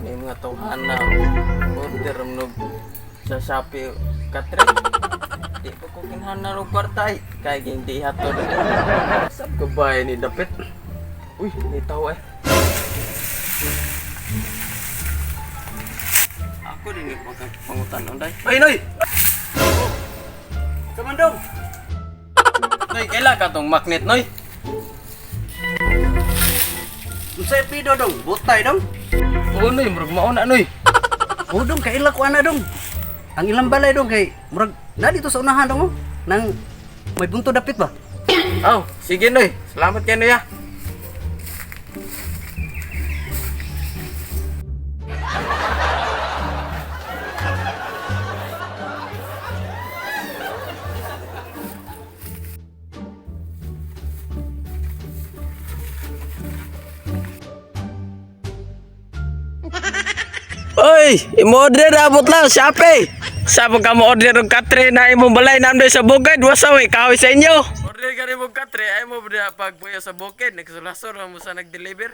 Ni mga tawhana. Order mo sa Shopee katre. Di pa ko kinahanglan og kwarta ay. Kay hindi hatod. Sab ko ba ni dapit? Uy, may tao eh. Ako din yung pangutan unday. Ay, Noy! Kamandong! Noy, kaila ka tong magnet, Noy? Unsay pido dong? Butay dong? Oo, Noy, murag mauna, Noy. O dong, kaila ko ana dong. Ang ilang balay dong kay murag na dito sa unahan dong oh. Nang may bunto dapit ba? Aw, sige, Noy. Salamat kay Noy, ah. Oy, imo-order abot lang, Shopee. Sabo ka mo order og katre na imong balay namday sa bukid, wasa we kahoy sa inyo. Order ka rin mong katre, ay mo pagbuyo sa bukid, nagsulasor mo sa nag-deliver.